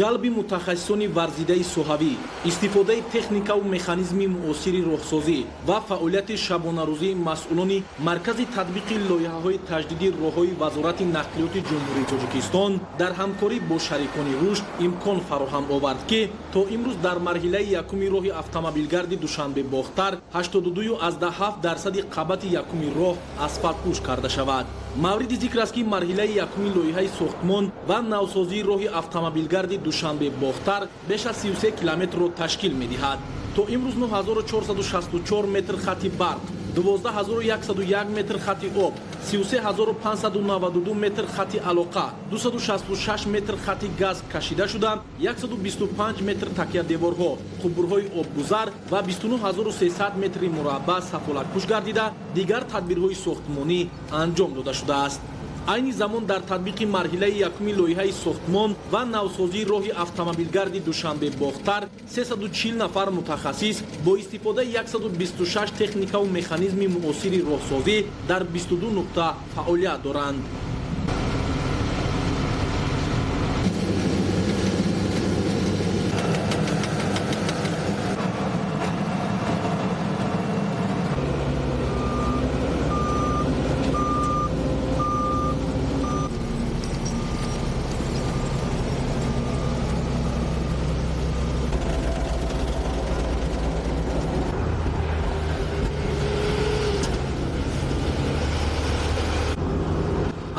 Ҷалби мутахассисони варзидаи соҳавӣ, истифодаи техникаву механизми муосири роҳсозӣ ва фаъолияти шабонарӯзии масъулони Маркази татбиқи лоиҳаҳои таҷдиди роҳҳои Вазорати нақлиёти Ҷумҳурии Тоҷикистон дар ҳамкорӣ бо шарикони рушд имкон фароҳам овард, ки то имрӯз дар марҳилаи якуми роҳи автомобилгарди Душанбе-Бохтар 82,7% қабати якуми роҳ асфалтпӯш карда шавад. Мавриди зикр аст, ки марҳилаи якуми лоиҳаи сохтмон ва навсозии роҳи автомобилгарди Душанбе-Бохтар беш аз 33 километрро ташкил медиҳад. То имрӯз 9464 метр хати барқ, 12101 метр хати об, 33592 метр хати алоқа, 266 метр хати газ кашида шуда, 125 метр такядеворҳо, қубурҳои обгузар ва 29300 метри мураббаъ сафолатпӯш гардида, дигар тадбирҳои сохтмонӣ анҷом дода шудааст. Айни замон дар татбиқи марҳилаи якуми лоиҳаи сохтмон ва навсозии роҳи автомобилгарди Душанбе-Бохтар 340 нафар мутахассис бо истифодаи 126 техникаву механизми муосири роҳсозӣ дар 22 нуқта фаъолият доранд.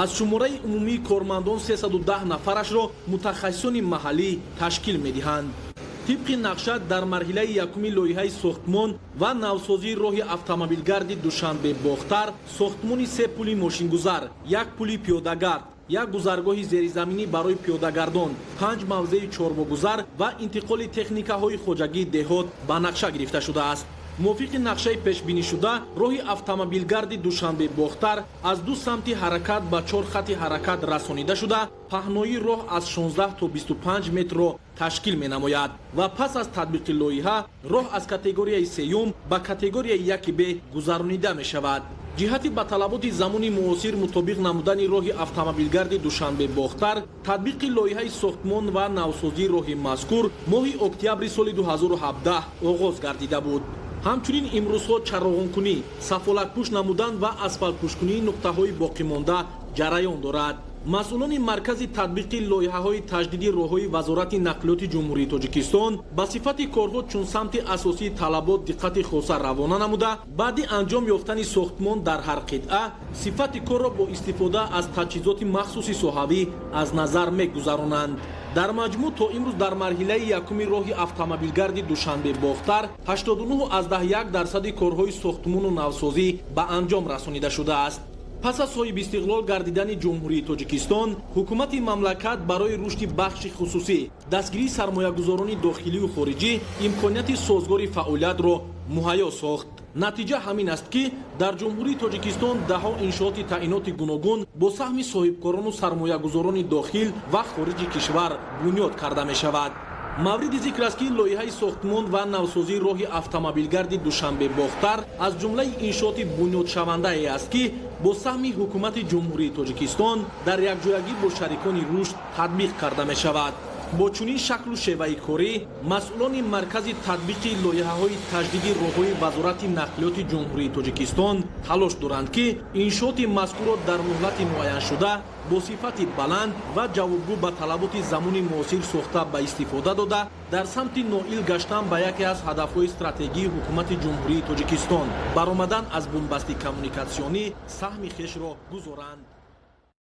Аз шумораи умумии кормандон 310 нафарашро мутахассисони маҳаллӣ ташкил медиҳанд. Тибқи нақша, дар марҳилаи якуми лоиҳаи сохтмон ва навсозии роҳи автомобилгарди Душанбе-Бохтар сохтмони се пули мошингузар, як пули пиёдагард, як гузаргоҳи зеризаминӣ барои пиёдагардон, панҷ мавзеи чорвогузар ва интиқоли техникаҳои хоҷагии деҳот ба нақша гирифта шудааст. Мувофиқи нақшаи пешбинишуда, роҳи автомобилгарди Душанбе-Бохтар аз ду самти ҳаракат ба чор хати ҳаракат расонида шуда, паҳноии роҳ аз 16 то 25 метрро ташкил менамояд ва пас аз татбиқи лоиҳа роҳ аз категорияи сеюм ба категорияи 1 Б гузаронида мешавад. Ҷиҳати ба талаботи замони муосир мутобиқ намудани роҳи автомобилгарди Душанбе-Бохтар, татбиқи лоиҳаи сохтмон ва навсозии роҳи мазкур моҳи октябри соли 2017 оғоз гардида буд. Ҳамчунин имрӯзҳо чароғонкунӣ, сафолатпӯш намудан ва асфалтпӯшкунии нуқтаҳои боқимонда ҷараён дорад. Масъулони Маркази татбиқи лоиҳаҳои таҷдиди роҳҳои Вазорати нақлиёти Ҷумҳурии Тоҷикистон ба сифати корҳо чун самти асосии талабот диққати хоса равона намуда, баъди анҷом ёфтани сохтмон дар ҳар қитъа сифати корро бо истифода аз таҷҳизоти махсуси соҳавӣ аз назар мегузаронанд. Дар маҷмӯъ то имрӯз дар марҳилаи якуми роҳи автомобилгарди Душанбе-Бохтар 89,1% корҳои сохтмону навсозӣ ба анҷом расонида шудааст. Пас аз соҳибистиқлол гардидани Ҷумҳурии Тоҷикистон, ҳукумати мамлакат барои рушди бахши хусусӣ, дастгирии сармоягузорони дохилию хориҷӣ имконияти созгори фаъолиятро муҳайё сохт. Натиҷа ҳамин аст, ки дар Ҷумҳурии Тоҷикистон даҳҳо иншооти таъиноти гуногун бо саҳми соҳибкорону сармоягузорони дохил ва хориҷи кишвар бунёд карда мешавад. Мавриди зикр аст, ки лоиҳаи сохтмон ва навсозии роҳи автомобилгарди Душанбе-Бохтар аз ҷумлаи иншооти бунёдшавандае аст, ки бо саҳми ҳукумати Ҷумҳурии Тоҷикистон дар якҷоягӣ бо шарикони рушд татбиқ карда мешавад. Бо чунин шаклу шеваи корӣ масъулони Маркази татбиқи лоиҳаҳои таҷдиди роҳҳои Вазорати нақлиёти Ҷумҳурии Тоҷикистон талош доранд, ки иншооти мазкурро дар муҳлати муайяншуда бо сифати баланд ва ҷавобгӯ ба талаботи замони муосир сохта ба истифода дода, дар самти ноил гаштан ба яке аз ҳадафҳои стратегии ҳукумати Ҷумҳурии Тоҷикистон, баромадан аз бунбасти коммуникатсионӣ, саҳми хешро гузоранд.